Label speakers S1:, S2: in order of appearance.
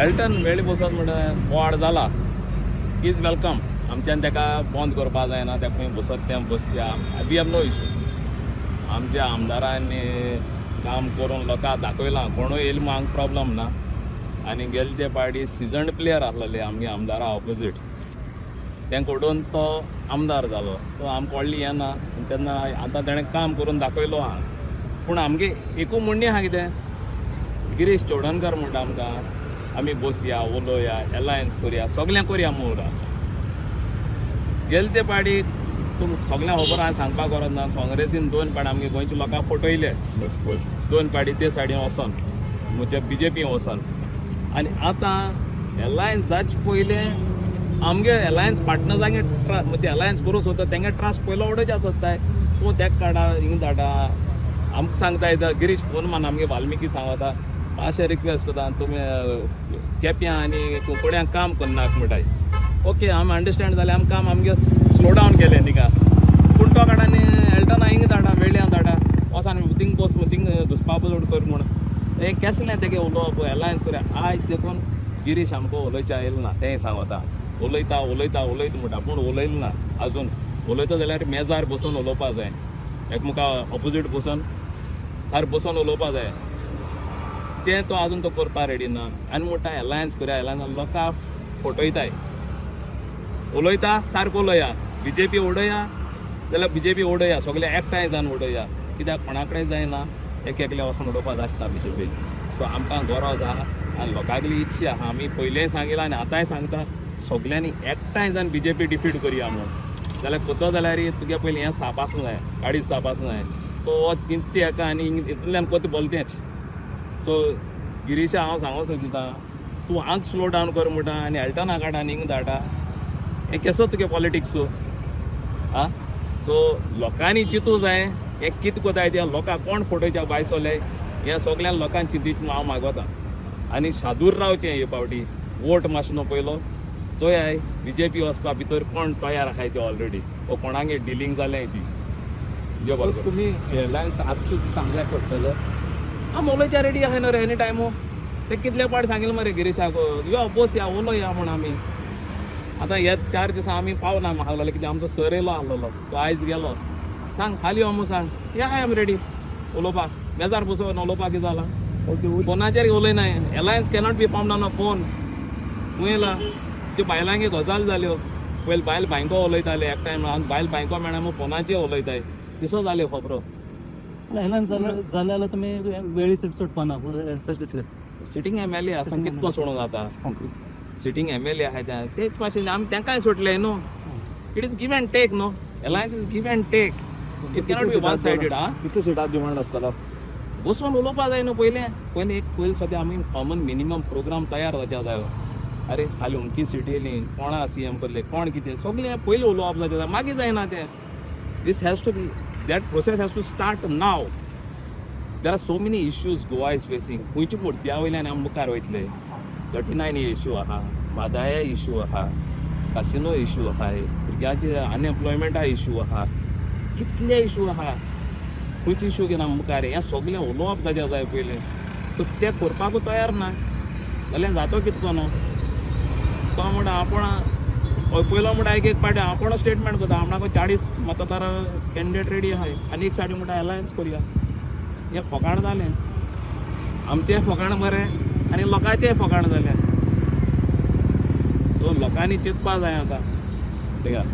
S1: Elton वेळी बसत म्हणटा बोवाळ जाला, is welcome. आमच्यान ताका बंद करपा जायना, तेका खंय बसत तें बसया, we have no issue. आमच्या आमदारांनी काम करून लोकांक दाखयलां, कोणूय येयलो म्हूण हांगा प्रॉब्लम ना. आनी गेले ते पार्टी सिजन्ड प्लेयर आसलेले आमगे आमदारा ऑपोजीट, तें कडून तो आमदार जालो. सो आमकां व्हडली हें ना. तेन्ना आतां तेणें काम करून दाखयलो आहा. पूण आमगे एकू म्हणणें आहा कितें, गिरीश चोडणकर म्हणटा आमकां आमी बसया, उलोवया, एलायन्स करया, सगळें करया म्हूण. गेले ते पार्टी तुमकां सगळ्यांक खबर आहा, सांगपाक गरज ना. काँग्रेसीन दोन पाटी आमगे गोंयच्या लोकांक फटयले, दोन पाटी ते सायडीन वचोन, म्हणजे बीजेपी वचोन. आनी आतां एलायन्स जावचे पयलें आमगे एलायन्स पार्टनर्सांगे म्हणजे एलायन्स करूंक सोदता तेंगे ट्रस्ट पयलो उडोवच्या सोदताय. तूं तेका काडा, हिंग धाडा, आमकां सांगता येता. गिरीश फोन मान आमगे वाल्मिकी सांगता, मातशें रिक्वेस्ट करता तुमी केप्यां आनी कुंकड्यां काम करनाक म्हणटाय. ओके, आमी अंडरस्टँड जालें, आमी काम आमगे स्लो डावन केलें तिका. पूण तो काडा आनी एल्टना हिंग धाडा, वेळ्यां धाडा, वचोन थिंग बस, थिंग घुसपा चड कर म्हूण. हें केसलें तेगे उलोवप? एलायन्स करया आयज देखून गिरीश आमकां उलोवचें आयलें ना, तेंय सांगता. उलयता उलयता उलयता म्हणटा, पूण उलयलें ना आजून. उलयता जाल्यार मेजार बसून उलोवपा जाय, एकमेका ऑपोजीट बसून सारकें बसून उलोवपा जाय. तें तो आजून तो करपा रेडी ना. आनी म्हणटा एलायन्स करया, एलायन्स लोकांक फटयताय. उलयता सारको उलया, बीजेपी उडया जाल्यार बीजेपी उडया, सगळे एकठांय जावन उडया. कित्याक कोणा कडेन जायना एक एकले वचोन उडोवपा आसता बीजेपी. सो आमकां गरज आहा आनी लोकांगली इच्छा आहा, आमी पयलेंय सांगिलां आनी आतांय सांगता, सगल्यांनी एकठांय जावन बीजेपी डिफीट करया म्हूण. जाल्यार कोतो जाल्यार तुगे पयलीं हें साप आसूंक जाय, गाडी साप आसूंक जाय. तो चिंतता एका आनी हितूंतल्यान कोत बोलतेंच. सो गिरीशा हांव सांगूंक सोदता, तूं हांग स्लो डावन कर म्हणटा आनी एल्टना काडा आनी हिंग धाडा, हें केसो तुगे पॉलिटिक्स आं? सो लोकांनी चिंतूं जाय हें कितें कोताय तें, लोकांक कोण फटोवच्या बायसोले हें सगळ्यां लोकांक चिंतीत हांव मागोता. आनी शादूर रावचें हे फावटी, वोट मातशें न्हू पयलो चोयाय बीजेपी वचपा भितर कोण तयार आहाय ते ऑलरेडी, वो कोणागे डिलींग जालें ती. देव बरें करूं.
S2: तुम्ही एअरलायन्स आपसूक चांगल्या करतले.
S1: आमी उलोवच्या रेडी आहाय न्हू रे एनी टायमू. ते कितले पाट सांगिल्लें मरे गिरीशाक, यो बस या उलोवया म्हूण. आमी आतां ह्या 4 दिसां आमी पावना म्हाका कित्याक आमचो सर येयलो आहलोलो, तो आयज गेलो. सांग खाली यो म्हूण सांग, या I am ready उलोवपाक. मेजार बसोन उलोवपाक कितें जालां? फोनाचेर उलयनाय. Alliance cannot be formed on a phone. खंय येयला त्यो बायलांगे गजाल जाल्यो. पयलीं बायल बायंको उलयताले एकठांय, बायल बायंको मेळना म्हूण फोनाचेर उलयताय, दिसो जाल्यो खबरो.
S3: एलायन्स जाल्यार जाल्यार तुमी वेळी सीट सोडपाना दितले?
S1: सिटींग एमएलए आसा.
S3: Sitting
S1: कितको सोडूंक जाता?
S3: Okay.
S1: Sitting MLA आहाय ते तेच भाशेन आमी तांकांय सोडले न्हू. It is give and take न्हू, alliance is give and take, it cannot be one sided. आं.
S4: कितले सिटां डिमांड आसतलो?
S1: बसून उलोवपा जाय न्हू पयलें. पयलें एक पयलीं सद्या आमी कॉमन मिनिमम प्रोग्राम तयार जावच्या जायो. अरे खाली उमकी सीट येयली, कोणा सीएम करले, कोण कितें सगळें पयलीं उलोवप जाता, मागीर जायना तें. This has to be, that process has to start now. There are so many issues Goa is facing. खंयच्या मुद्द्या वयल्यान आमी मुखार वयतले? 39 इशू आहा, म्हादाय इशू आहा, कासिनो इशू आहा, भुरग्यांचे अनएम्प्लॉयमेंटा इशू आहा, कितले इशू आहा, खंयचे इशू घेवन आमी मुखार? हें सगळें उलोवप जावच्या जाय पयलें. सो तें करपाकू तयार ना जाल्यार जातो कितें न्हू? तो म्हणटा आपूण पयलो म्हणटा एक एक पाटी आपूण स्टेटमेंट करता, आपणाक 40 मतदार कॅन्डिडेट रेडी आहाय, आनी एक सायडीन म्हणटा एलायन्स करया. हें फोकाण जालें, आमचें फोकाण बरें आनी लोकांचेंय फोकाण जालें. सो लोकांनी चिंतपा जाय आतां. ठीक आहा.